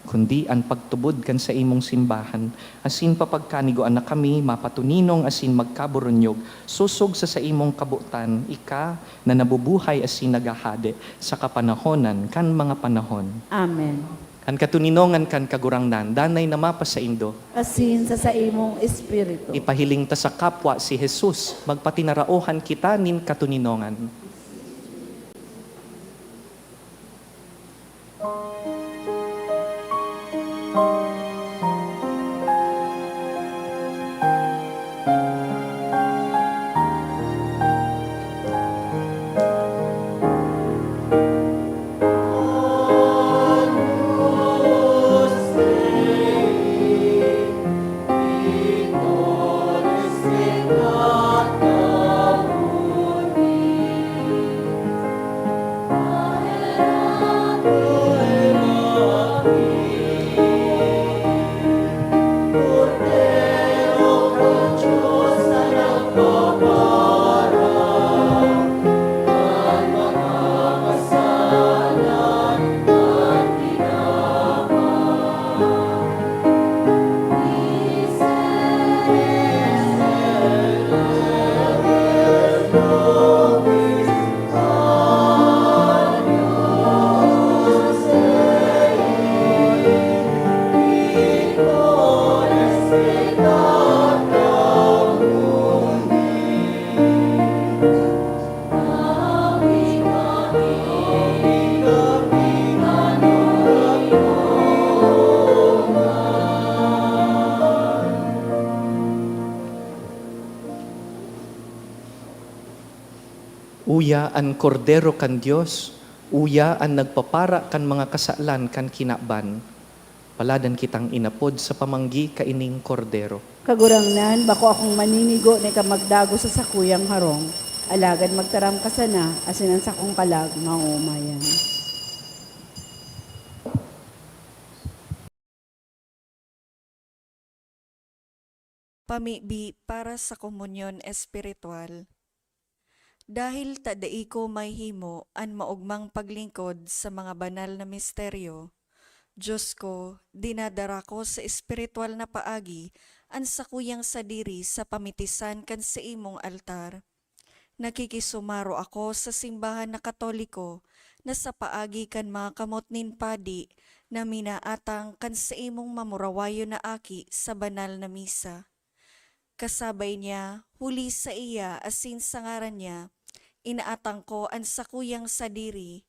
kundi an pagtubod kan saimong simbahan, asin papagkanigoan na kami mapatoninong asin magkaburunyog, sosog sa saimong kabotan, ika na nabubuhay asin naghahade sa kapanahonan kan mga panahon. Amen. An katoninongan kan Kagurangnan danay na mapasaindo. Asin sa saimong espiritu. Ipahiling ta sa kapwa si Jesus, magpatinaraohan kita nin katoninongan. Uya an Kordero kan Dios, uya an nagpapara kan mga kasalan kan kinaban. Paladan kitang inapod sa pamanggi kaining Kordero. Kagurangnan, bako akong maninigo na ika magdagos sa sakuyang harong, alagad magtaram ka sana, asin an sakong kalag maoomayan. Pamibi para sa komunyon espiritual. Dahil ta dai ko mahimo an maogmang paglingkod sa mga banal na misteryo, Dios ko, dinadara ko sa espiritual na paagi an sakuyang sadiri sa pamitisan kan saimong altar. Nakikisumaro ako sa simbahan na Katoliko na sa paagi kan mga kamot nin padi na minaatang kan saimong mamurawayon na aki sa banal na misa. Kasabay niya, huli saiya asin sa ngaran niya, inaatang ko an sakuyang sadiri.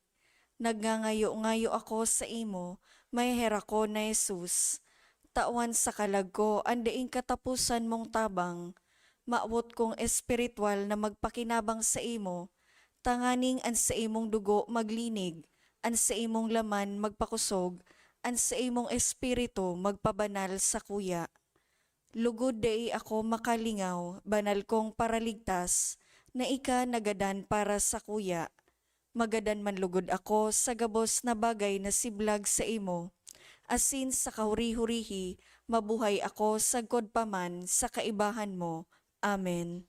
Nagngangayo-ngayo ako saimo, maheherakon na Jesus. Tawan sa kalag ko an daing kataposan mong tabang. Mawot kong espiritual na magpakinabang saimo, tanganing an saimong dugo maglinig, an saimong laman magpakosog, an saimong espiritu magpabanal sakuya. Lugod dai ako makalingaw, banal kong Paraligtas, na ika nagadan para sakuya. Magadan man lugod ako sa gabos na bagay na siblag saimo, asin sa kahuri-hurihi mabuhay ako sagkod pa man sa kaibahan mo. Amen.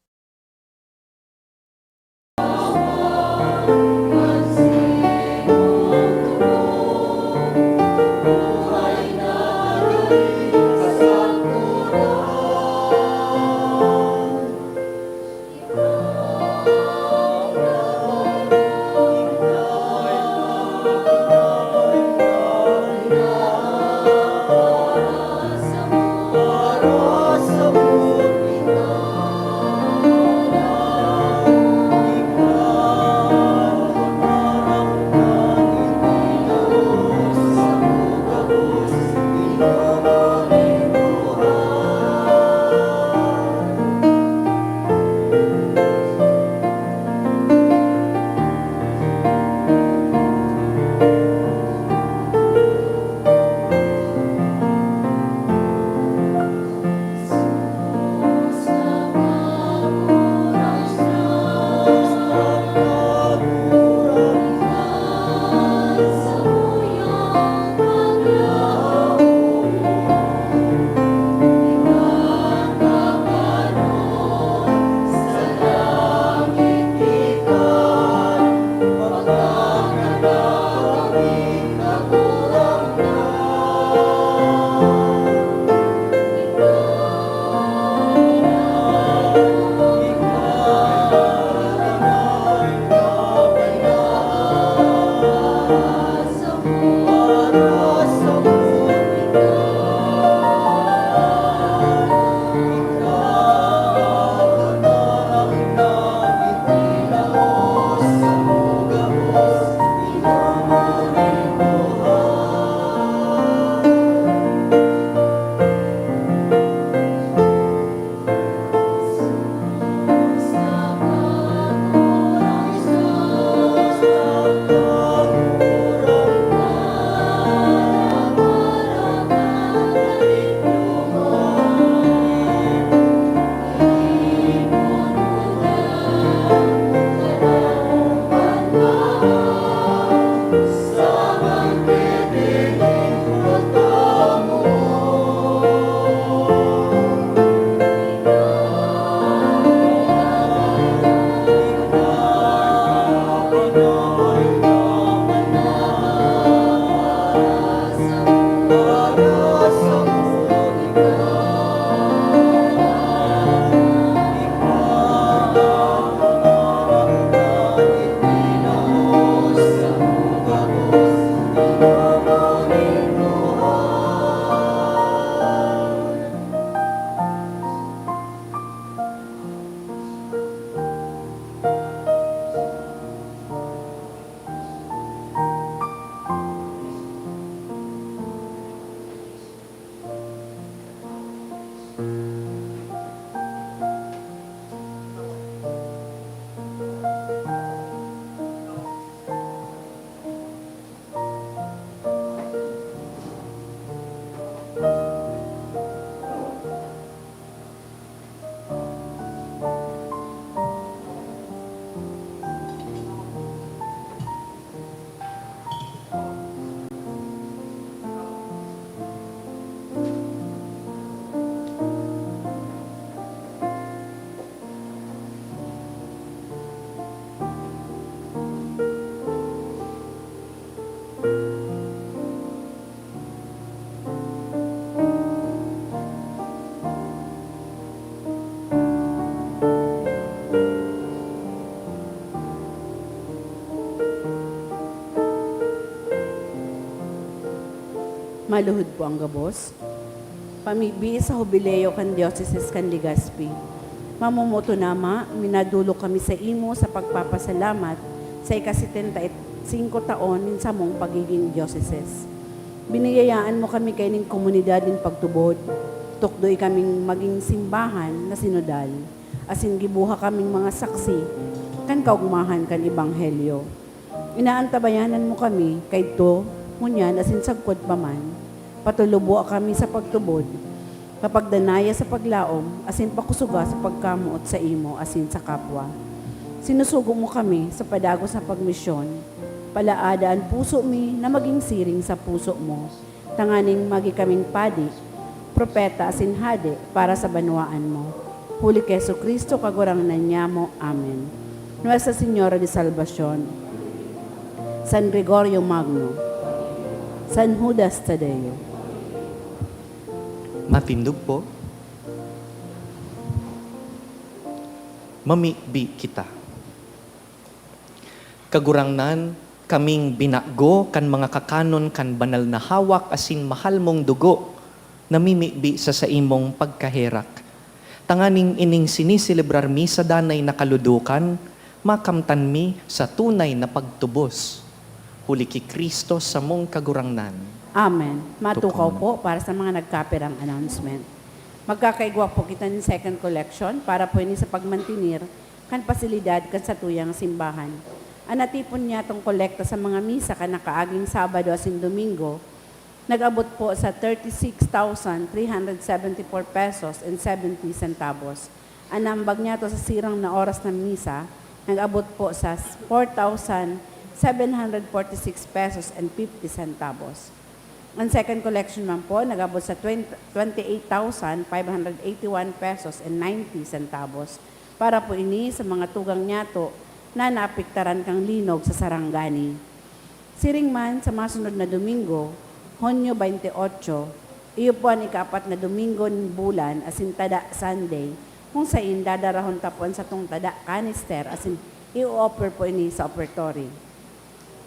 Maluhod po ang gabos. Pamibi sa Hubileo kan Diocese kan Legazpi. Mamomoto na, Ama, minadolok kami sa imo sa pagpapasalamat sa ika-setenta y singko taon nin samong pagiging diocese. Biniyayaan mo kami kaining komunidad nin pagtubod. Tukdoy kaming magin simbahan na sinodal, asin gibuha kaming mga saksi kan kaogmahan kan Ebanghelyo. Inaantabayanan mo kami kaidto, ngunyan asin sagkod pa man. Patuluboa kami sa pagtubod, papagdanaya sa paglaom, asin pakusoga sa pagkamoot saimo asin sa kapwa. Sinusugo mo kami sa padagos na pagmisyon. Palaada an puso mi na magin siring sa puso mo, tanganing magi kaming padi, propeta asin hade para sa banwaan mo. Huli ki Jesu-Cristo, Kagurangnan nyamo. Amen. Nuestra Señora de Salvacion, San Gregorio Magno, San Judas Tadeo. Matindog po. Mamibi kita. Kagurangnan, kaming binago kan mga kakanon kan banal na hawak asin mahal mong dugo, namimibi sa saimong pagkaherak. Tanganing ining siniselebrar mi sa danay na kaludukan, makamtan mi sa tunay na pagtubos. Huli ki Cristo samong Kagurangnan. Amen. Matukaw Tukaw. po para sa mga nagkapirang announcement. Magkakaigwa po kita nin second collection para po ini sa pagmantenir kan pasilidad kan satuyang simbahan. An natipon niyatong kolekta sa mga misa kan nakaaging Sabado asin Domingo nag-abot po sa thirty-six thousand three hundred seventy-four pesos and seventy centavos. An naambag niyato sa sirang na oras na misa nag-abot po sa four thousand seven hundred forty-six pesos and fifty centavos. An second collection man po nag-abot sa twenty, twenty-eight thousand five hundred eighty-one pesos and ninety centavos. Para po ini sa mga tugang niyato na naapektaran kan linog sa Sarangani. Siring man, sa masunod na Domingo, Hunyo twenty-eight, iyo po an ikaapat na Domingo nin bulan asin tada Sunday, kung sain dadarahon ta po an satong tada canister asin i-o-offer po ini sa ofertory.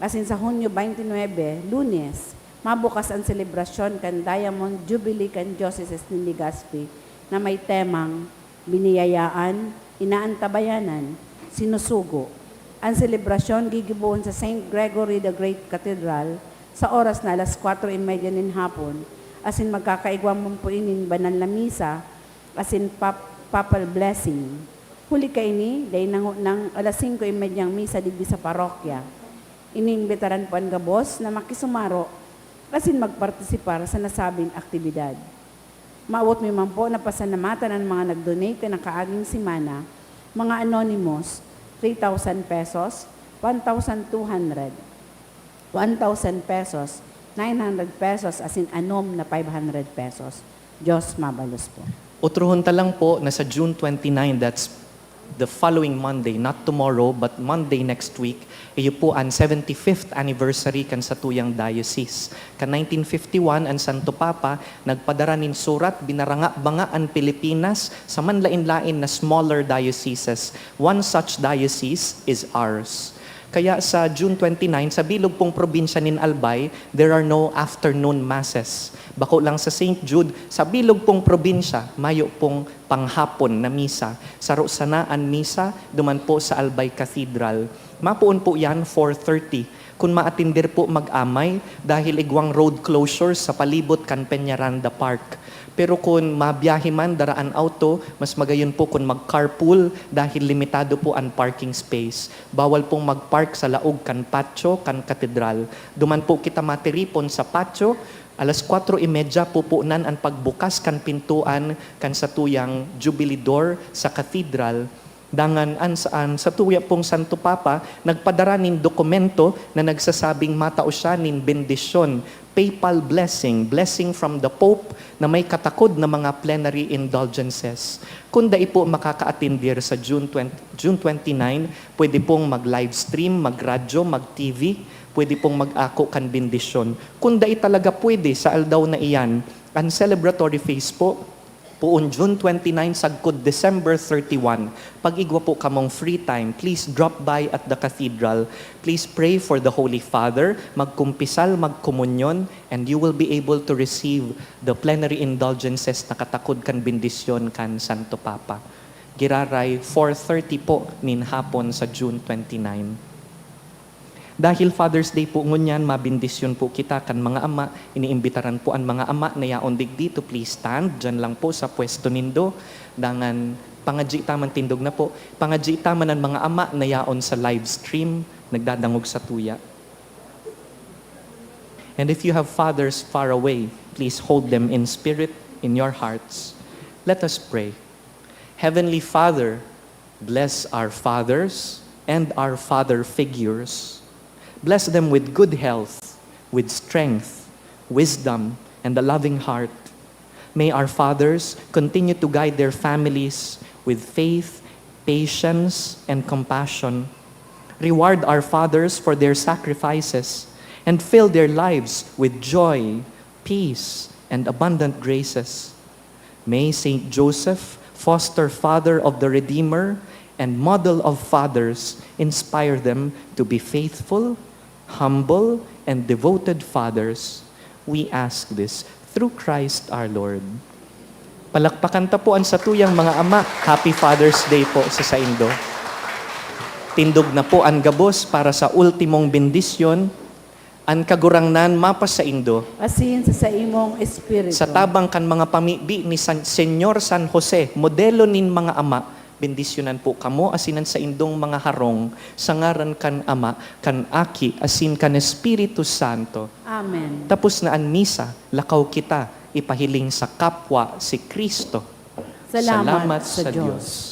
Asin sa Hunyo twenty-nine, Lunes, mabukas an selebrasyon kan Diamond Jubilee kan Diocese nin Legazpi na may temang Biniyayaan, Inaantabayanan, Sinusugo. An selebrasyon gigibohon sa Saint Gregory the Great Cathedral sa oras na alas kwatro y media nin hapon, asin magkakaigwa man po ining banal na misa asin pap-, papal blessing. Huli kaini, dai nangunang alas singko y media ang misa digdi sa parokya. Iniimbitaran po an gabos na makisumaro asin magpartisipar sa nasabing aktibidad. Maabot mi man po na pasalamatan an mga nag-donate kan nakaaging semana, mga anonymous, three thousand pesos, one thousand two hundred, one thousand pesos, nine hundred pesos, asin anom na five hundred pesos. Diyos mabalos po. Otrohon ta lang po na sa June twenty-nine, that's the following Monday, not tomorrow, but Monday next week, iyo po an seventy-fifth anniversary kan satuyang diocese. Kan nineteen fifty-one, an Santo Papa nagpadara nin surat, binaranga-banga an Pilipinas sa manlaen-laen na smaller dioceses. One such diocese is ours. Kaya sa June twenty-nine, sa bilog pong probinsya nin Albay, there are no afternoon masses. Bako lang sa Saint Jude, sa bilog pong probinsya, mayo pong panghapon na misa. Saro sana an misa duman po sa Albay Cathedral. Mapoon po yan, four thirty. Kun maatender po, mag-amay dahil igwang road closures sa palibot kan Peñaranda Park. Pero kun mabiyahe man dara an auto, mas magayon po kun mag-carpool dahil limitado po an parking space. Bawal pong mag-park sa laog kan patio kan katedral. Duman po kita matiripon sa patio. Alas kwatro y media, pupunan an pagbukas kan pintuan kan satuyang Jubilee Door sa Cathedral. Dangan an, an satuya pong Santo Papa nagpadara nin dokumento na nagsasabing matao siya nin bendisyon, papal blessing, blessing from the Pope, na may katakod na mga plenary indulgences. Kung dai po makakaatindir sa June twenty, June twenty-nine, pwede pong mag-live stream, mag-radyo, mag-T V, pwede pong mag-ako kan bendisyon. Kung dai talaga pwede sa aldaw na iyan, an celebratory phase po, Poon June twenty-nine sagkod December thirty-one, pag-igwa po kamong free time, please drop by at the cathedral. Please pray for the Holy Father, magkumpisal, magkomunyon, and you will be able to receive the plenary indulgences na katakod kan bendisyon kan Santo Papa. Giraray, four thirty po nin hapon sa June twenty-nine. Dahil Father's Day po ngunyan, mabendisyon po kita kan mga ama. Iniimbitaran po an mga ama na yaon digdi to please stand dyan lang po sa pwesto nindo. Dangan, pangadyi ta man, tindog na po. Pangadyi ta man an mga ama na yaon sa live stream, nagdadangog sa tuya. And if you have fathers far away, please hold them in spirit in your hearts. Let us pray. Heavenly Father, bless our fathers and our father figures. Bless them with good health, with strength, wisdom, and a loving heart. May our fathers continue to guide their families with faith, patience, and compassion. Reward our fathers for their sacrifices and fill their lives with joy, peace, and abundant graces. May Saint Joseph, foster father of the Redeemer and model of fathers, inspire them to be faithful, humble, and devoted fathers. We ask this through Christ our Lord. Palakpakan ta po an satuyang mga ama. Happy Father's Day po sa saindo. Tindog na po an gabos para sa ultimong bendisyon. An Kagurangnan mapasaindo. Asin sa saimong espiritu. Sa tabang kan mga pamibi ni San, Señor San Jose, modelo nin mga ama, bendisyonan po kamo asin an saindong mga harong, sa ngaran kan Ama, kan Aki, asin kan Espiritu Santo. Amen. Tapos na an misa, lakaw kita ipahiling sa kapwa si Cristo. Salamat sa Diyos.